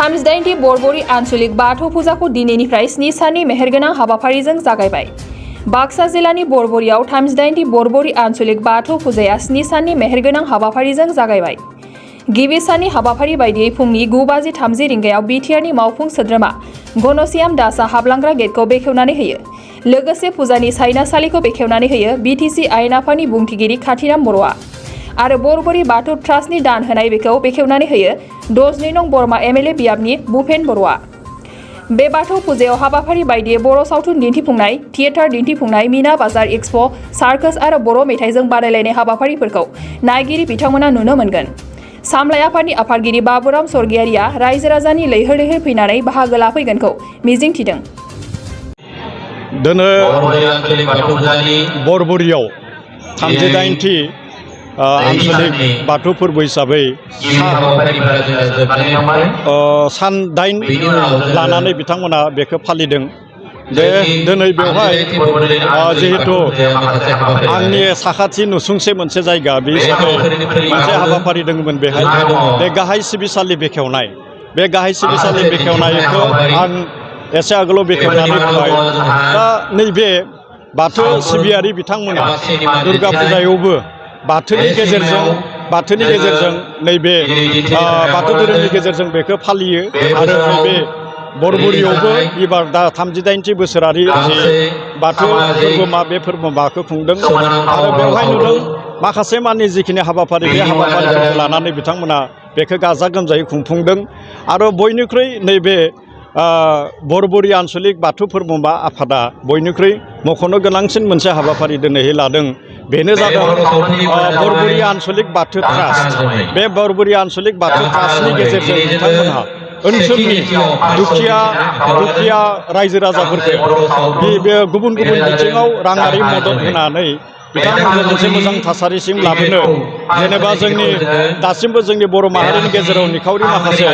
38 बरबरी आनस'लिक बाथौ फुजाखौ दिनैनिफ्राय 7 साननि मेहेरगोनां हाबाफारिजों जागायबाय। बाक्सा जिल्लानि बरबरियाव 38 बरबरी आनस'लिक बाथौ फुजाया 7 साननि मेहेरगोनां हाबाफारिजों जागायबाय। गिबि साननि हाबाफारि बायदियै फुंनि 9:30 रिंगायाव बिटिआरनि मावफुं सोद्रोमा घनश्याम दासआ हाबलांग्रा गेटखौ बेखेवनानै होयो। लोगोसे फुजानि सायनासालिखौ बेखेवनानै होयो बिटिसि आयेन आफादनि बुंथिगिरि खाथिराम बर'आ। आरो बरबरी बाथौ ट्रास्टनि दान होनाय बेखौ बेखेवनानै होयो 12 नं बरमा एमएलए बियाबनि भुपेन बर'आ। बे बाथौ फुजायाव हाबाफारि बायदियै बर' सावथुन दिन्थिफुंनाय, थियेटार दिन्थिफुंनाय, मीना बाजार एक्सप', सार्कास आरो बर' मेथाइजों बादायलायनाय हाबाफारिफोरखौ नायगिरि बिथांमोना नुनो मोनगोन। सामलाय आफादनि आफादगिरि बाबुराम स्वर्गियारिया रायजो राजानि लैहोर लैहोर फैनानै बाहागो लाफैगोनखौ मिजिंथिदों। दिनै बरबरियाव 38थि आनस'लिक बाथौ फोरबो हिसाबै सान 8 लानानै बिथांमोना बेखौ फालिदों। दिनै बेवहाय जिहेतु आंनि साखाथि नुसुंसे मोनसे जायगा बे हिसाबै मोनसे हाबाफारि दंमोन। बेहाय बे गाहाय सिबिसालि बेखेवनाय, बे गाहाय सिबिसालि बेखेवनायखौ आं एसे आगोलाव बेखेवनानै होबाय। दा नैबे बाथौ सिबियारि बिथांमोना दुर्गा फुजायावबो बाथौनि गेजेरजों नैबे बाथौ धोरोमनि गेजेरजों बेखौ फालियो। आरो नैबे बरबरियावबो एबार दा 38थि बोसोरारि जि बाथौ फोरबो बे फोरबोखौ खुंदों। आरो बेवहाय नुदों माखासे मानि जिखिनि हाबाफारि, बे हाबाफारिफोरखौ लानानै बिथांमोना बेखौ गाजा गोमजायै खुंफुंदों। आरो बयनिख्रुइ नैबे बरबरी आनस'लिक बाथौ फोरबो आफादा बयनिख्रुइ मख'नो गोनांसिन मोनसे हाबाफारि दिनैहाय लादों। बेनो जादों बरबरी आनस'लिक बाथौ ट्रास्ट। बे बरबरी आनस'लिक बाथौ ट्रास्टनि गेजेरजों बिथांमोनहा ओनसोलनि दुखिया रायजो राजाफोरखौ बे गुबुन बिथिङाव राङारि मदद होनानै बिथांमोनखौ मोनसे मोजां थासारिसिम लाबोनो, जेनेबा दासिमबो जोंनि बर' माहारिनि गेजेराव निखावरि माखासे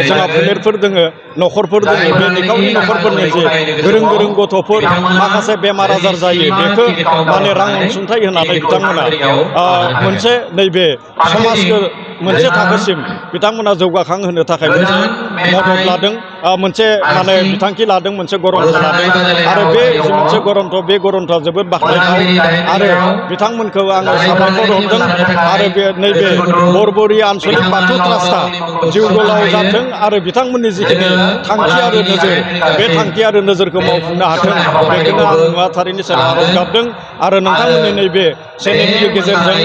जोंहा फोलेरफोर दोङो, न'खरफोर दोङो। बे निखावरि न'खरफोरनि जे गोरों गथ'फोर माखासे बेमार आजार जायो, बेखौ माने रां अनसुंथाइ होनानै बिथांमोना मोनसे नैबे समाजखौ मोनसे थाखोसिम बिथांमोना जौगाखां होनो थाखाय मोनसे मदद लादों, मोनसे माने बिथांखि लादों, मोनसे गरन्थ लादों। आरो बे मोनसे बे गरन्थआ जोबोद बाख्नायथाव। आरो बिथांमोनखौ आङो साबायखर हरदों। आरो नैबे बरबरी आनस'लिक बाथौ ट्रास्टआ जिउ गोलाव जाथों आरो बिथांमोननि जिखिनि थांखि आरो नोजोर, बे थांखि आरो नोजोरखौ मावफुंनो हाथों, बेखौनो आं नुवाथारिनि सायाव आर'ज गाबदों। आरो नोंथांमोननि नैबे चेनेलनि गेजेरजों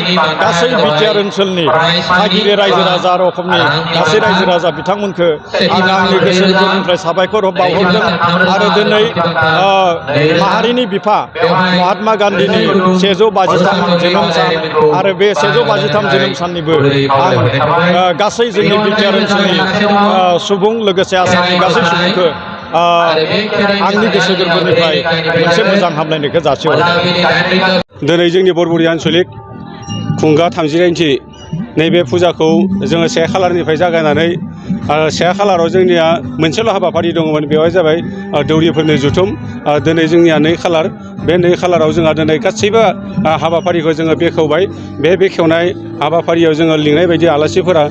गासै बिटिआर ओनसोलनि थागिबि रायजो राजा आरो असमनि गासै रायजो राजा बिथांमोनखौ आं आंनि गोसो गोरबोनिफ्राय साबायखर बावहरदों। आरो दिनै माहारिनि बिफा महात्मा गान्धीनि 153 जोनोम सान, आरो बे 153 जोनोम साननिबो आं गासै जोंनि बिटिआर ओनसोलनि सुबुं लोगोसे आसामनि गासै सुबुंखौ आंनि गोसो गोरबोनिफ्राय मोनसे मोजां हामलायनायखौ जासिहरदों। दिनै जोंनि बरबरी आनस'लिक खुंगा 38थि नैबे फुजाखौ जोङो 1 खालारनिफ्राय जागायनानै 1 खालाराव जोंनिया मोनसेल' हाबाफारि दङमोन। बेवहाय जाबाय दौरिफोरनि जथुम। दिनै जोंनिया 2 खालार। बे 2 खालाराव जोंहा दिनै गासैबो हाबाफारिखौ जोङो बेखेवबाय। बे बेखेवनाय हाबाफारियाव जोङो लिंनाय बायदि आलासिफोरा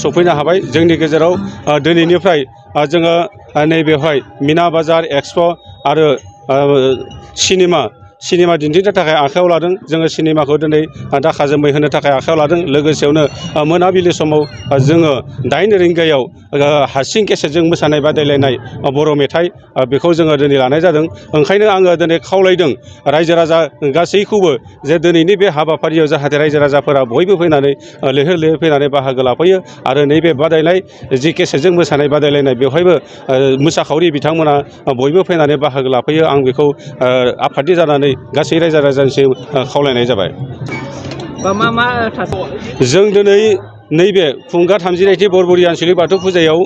सफैनो हाबाय। जोंनि गेजेराव दिनैनिफ्राय जोङो नैबेवहाय मीना बाजार एक्सप' आरो सिनेमा दिन्थिनो थाखाय आखायाव लादों। जोङो सिनेमाखौ दिनै दाखा जोमै होनो थाखाय आखायाव लादों। लोगोसेयावनो मोनाबिलि समाव जोङो 8 रिंगायाव हारसिं केसेटजों मोसानाय बादायलायनाय बर' मेथाइ, बेखौ जोङो दिनै लानाय जादों। ओंखायनो आङो दिनै खावलायदों रायजो राजा गासैखौबो जे दिनैनि बे हाबाफारियाव जाहाथे रायजो राजाफोरा बयबो फैनानै लैहोर लैहोर फैनानै बाहागो लाफैयो। आरो नैबे बादायनाय जि केसेटजों मोसानाय बादायलायनाय, बेवहायबो मोसाखावरि बिथांमोना बयबो फैनानै बाहागो लाफैयो। आं बेखौ आफादनि जानानै गासै रायजो राजानिसिम खावलायनाय जाबाय। जों दिनै नैबे खुंगा 38थि बरबरी आनस'लिक बाथौ फुजायाव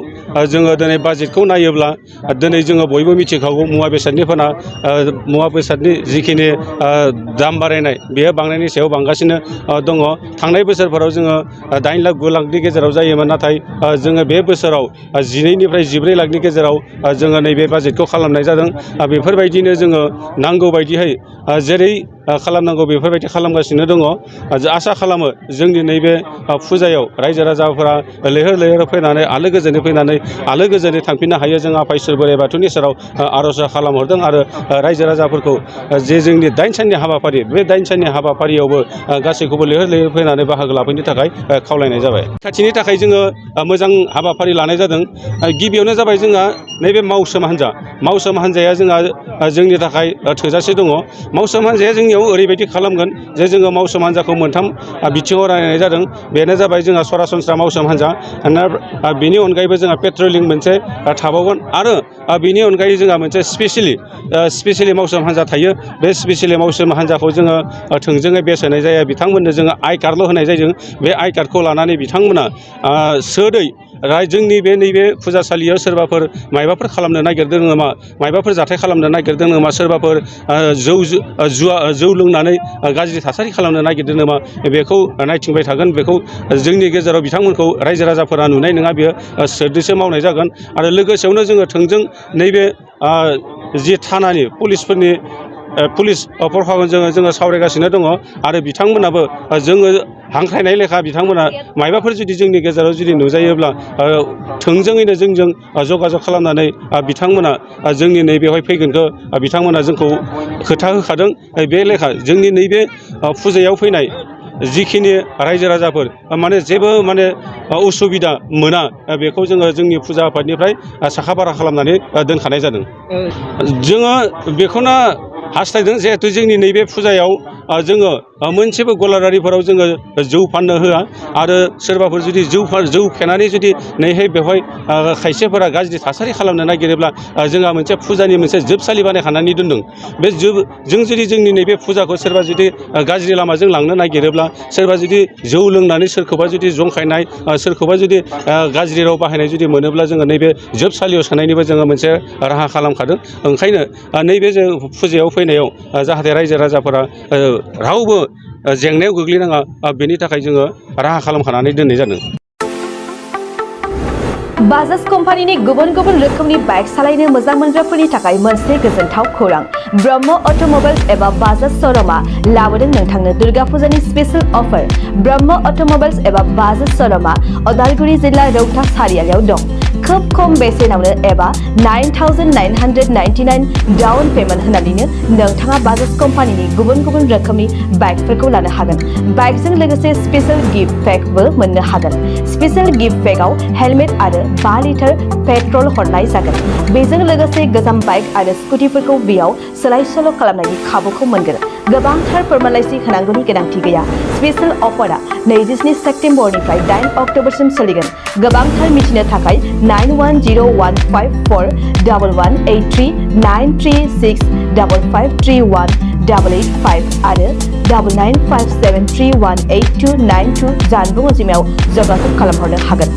जोङो दिनै बाजेटखौ नायोब्ला दिनै जोङो बयबो मिथिखागौ मुवा बेसादनि जिखिनि दाम बारायनाय, बेयो बांनायनि सायाव बांगासिनो दङ। थांनाय बोसोरफोराव जोङो 8 लाख 9 लाखनि गेजेराव जायोमोन। नाथाय जोङो बे बोसोराव 12 निफ्राय 14 लाखनि गेजेराव जोङो नैबे बाजेटखौ खालामनाय जादों। बेफोरबायदिनो जोङो नांगौ बायदियै जेरै खालामनांगौ बेफोरबायदि खालामगासिनो दङ आसा खालामो जोंनि नैबे फुजायाव रायजो राजाफोरा लैहोर लैहोर फैनानै आलो गोजोनै फैनानै आलो गोजोनै थांफिननो हायो जों आफा इसोर बोराइ बाथौनि सेराव आर'ज खालामहरदों आरो रायजो राजाफोरखौ जे जोंनि 8 साननि हाबाफारि बे 8 साननि हाबाफारियावबो गासैखौबो लैहोर लैहोर फैनानै बाहागो लाफैनो थाखाय खावलायनाय जाबाय खाथिनि थाखाय जोङो मोजां हाबाफारि लानाय जादों गिबियावनो जाबाय जोंहा नैबे मावसोम हान्जाया जोंनि थाखाय थोजासे दङ मावसोम हान्जाया जोंनियाव ओरैबायदि खालामगोन जे जोङो मावसोम हान्जाखौ मोनथाम बिथिङाव राननाय जादों बेनो जाबाय जोंहा सरासनस्रा मावसोम हान्जा बेनि अनगायैबो जोंहा पेट्रलिं मोनसे थाबावगोन आरो बेनि अनगायै जोंहा मोनसे स्पेसियेलि मावसोम हान्जा थायो बे स्पेसियेलि मावसोम हान्जाखौ जोङो थोंजोङै बेस होनाय जाया बिथांमोननो जोङो आइ कार्डल' होनाय जायो बे आइ कार्डखौ लानानै बिथांमोना सोदै जोंनि नैबे फुजासालियाव सोरबाफोर मायबाफोर खालामनो नागिरदों नामा मायबाफोर जाथाय खालामनो नागिरदों नामा सोरबाफोर जौ लोंनानै गाज्रि थासारि खालामनो नागिरदों नामा बेखौ नायथिंबाय थागोन बेखौ जोंनि गेजेराव बिथांमोनखौ रायजो राजाफोरा नुनाय नङा बेयो सोद्रोसो मावनाय जागोन आरो लोगोसेयावनो जोङो थोंजों नैबे जि थानानि पुलिस प्रफाखौ जोङो सावरायगासिनो दङ आरो बिथांमोनाबो जोङो हांख्रायनाय लेखा बिथांमोना मायबाफोर जुदि जोंनि गेजेराव जुदि नुजायोब्ला थोंजोङैनो जोंजों जगाजग खालामनानै बिथांमोना जोंनि नैबेवहाय फैगोनखौ बिथांमोना जोंखौ खोथा होखादों बे लेखा जोंनि नैबे फुजायाव फैनाय जिखिनि रायजो राजाफोर माने जेबो उसुबिदा मोना बेखौ जोङो जोंनि फुजा आफादनिफ्राय साखाफारा खालामनानै दोनखानाय जादों जोङो बेखौनो हास्थायदों जिहेथु जोंनि नैबे फुजायाव जोङो मोनसेबो गलादारिफोराव जोङो जौ फाननो होआ आरो सोरबाफोर जुदि जौ फेनानै जुदि नैहाय बेवहाय खायसेफोरा गाज्रि थासारि खालामनो नागिरोब्ला जोंहा मोनसे फुजानि मोनसे जोबसालि बानायखानानै दोनदों बे जों जुदि जोंनि नैबे फुजाखौ सोरबा जुदि गाज्रि लामाजों लांनो नागिरोब्ला सोरबा जुदि जौ लोंनानै सोरखौबा जुदि जंखायनाय सोरखौबा जुदि गाज्रि राव बाहायनाय जुदि मोनोब्ला जोङो नैबे जोबसालियाव सोनायनिबो जोङो मोनसे राहा खालामखादों ओंखायनो नैबे जों फुजायाव फैनायाव जाहाथे रायजो राजाफोरा रावबो जेंनायाव गोग्लैनाङा बेनि थाखाय जोङो राहा खालामखानानै दोननाय जादों बाजाज कम्पानिनि गुबुन गुबुन रोखोमनि बाइक सालायनो मोजां मोनग्राफोरनि थाखाय मोनसे गोजोनथाव खौरां ब्रह्म अट'मबाइल्स एबा बाजाज श'रुमआ लाबोदों नोंथांनो दुर्गा फुजानि स्पेशेल अफार ब्रह्म अट'मबाइल्स एबा बाजाज श'रुमआ उदालगुरि जिल्ला रौता सारियालियाव दं खोब खम बेसेनावनो एबा 9,999 डाउन पेमेन्ट होनानैनो नोंथाङा बाजाज कम्पानिनि गुबुन गुबुन रोखोमनि बाइकफोरखौ लानो हागोन बाइकजों लोगोसे स्पेशेल गिफ्ट पेकबो मोननो हागोन स्पेशेल गिफ्ट पेकआव हेलमेट आरो 5 लिटार पेट्रल हरनाय जागोन बेजों लोगोसे गोजाम बाइक आरो स्कुटिफोरखौ बेयाव सोलाय सोल' खालामनायनि खाबुखौ मोनगोन गोबांथार फोरमानलाइसि होनांगौनि गोनांथि गैया स्पेशेल अफारा 27 सेप्तेम्बरनिफ्राय 8 अक्ट'बरसिम सोलिगोन गोबांथार मिथिनो थाखाय 9101541183 936553185 आरो 9957318292 जानबुं अनजिमायाव जगाजग खालामहरनो हागोन